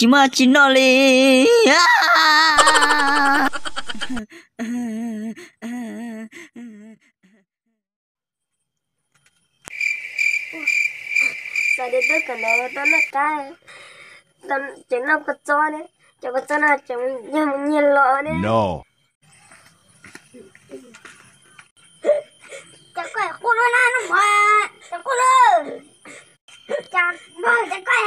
tsis muaj tsis noj li. Xav tias twb kom nws tau noj qab, tseem noj kua txob ne, cov kua txob no tseem yog mus nyiag los ne. Cas koj quaj luaj na, noj mov, cas quaj luaj. Cas npawg, cas koj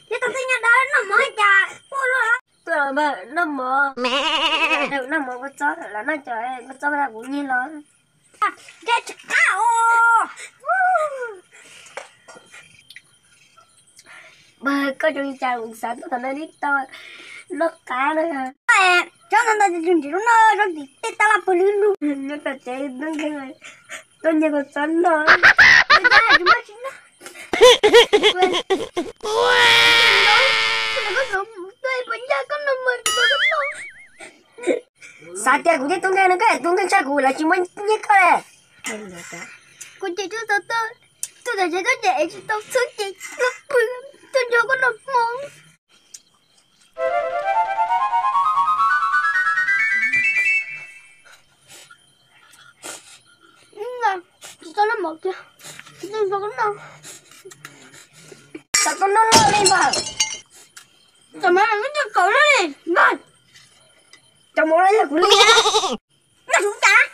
thiab tus tub nyob dawb noj mov cas quaj luaj. Tuaj los npawg, noj mov. Noj mov kua txob, los noj cov kua txob kuv nyiag los. Ntshe tsis qab os. Npawg, koj zoo li cas kuv xav tuaj tom no tib tau noj qab na. Tsob ntawd ntawd nrhiav lub noj zoo tim tej tab laj pawg lug lug. Nyob tom tsev tuaj nkeeg, tuaj nyiag kua txob noj. Tsis muaj tsis noj. Xav tias kuv thiab tub nkeeg no, koj tub nkeeg tshaj kuv lawv tsis muaj nyiag koj li. Kuv ces tub tau tuaj tom tsev tuaj ces es tsis tau txhub ces tuaj pw, tuaj nrog koj noj hmo. Tsis tau noj mov kiag, tsis tau noj. Tau koj noj loj li npawg. Cov mov no muab coj kaum loj li npawg. Cov mov no yog kuv li. Noj hauv tas.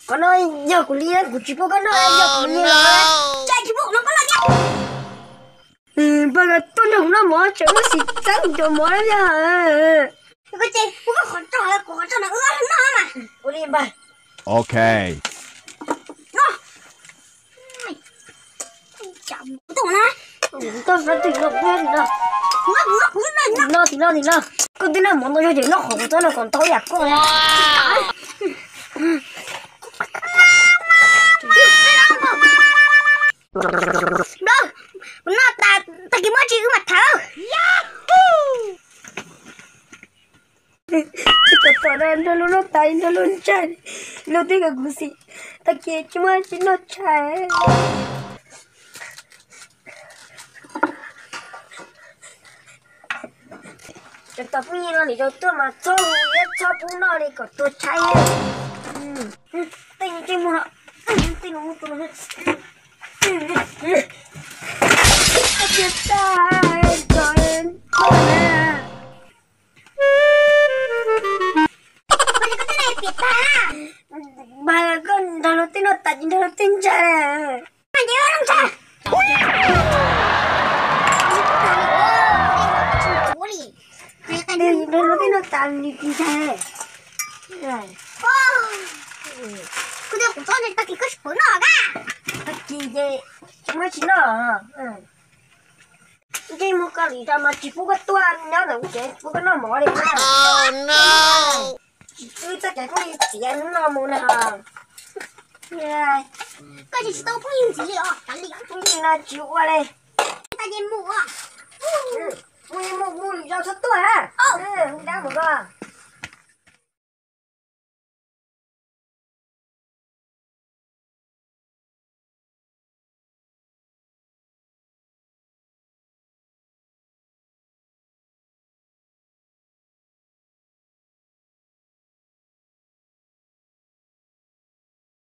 Qhov no yog kuv li, kuv tsis pub koj noj, yog kuv li. Cas tsis pub kuv noj koj noj thiab. Npawg, tuaj nrog kuv noj mov tseem muaj xim txeeb cov mov no. Koj ces pub koj qhov tso, kuv qhov tso no wb noj mas. Ua li npawg. Ok. Noj. Koj twb noj mov ntau zog ces noj qhov kuv txob no kom ntau yam koj. Kuv noj tas, tag kis muab tsis wb mam thawm. Tom no nrog luag noj tas nrog luag ntshai, luag twb kom kuv xim, tag kis tsis muaj tsis noj tshais. Cov phooj ywg no nim zoo tuaj mas txhob hu thiab txhob pub noj li kom tuag tshaib. Tej ntsej muag no, tej no mus tus no. Mas koj nrog luag tej noj tas ces nrog luag tej ntshai. Nrog luag tej noj tas nws tsis ntshai. Kuv twb kuv txob ntshai tag kis koj tsis pub noj ka. Tag kis ces tsis muaj tsis noj. Ntsej muag koj li cas mas tsis pub koj tuaj nyob ntawm kuv tsev, pub koj noj mov li. Tsis twb txoj kev phooj ywg txiav hnub no mus na. Koj tsis tsis tau phooj ywg ntxiv li os, kav liam. Phooj ywg no tsis ua li. Tag ces mus. Mus mus mus, zoo txhob tuaj. Hu dab mus koj.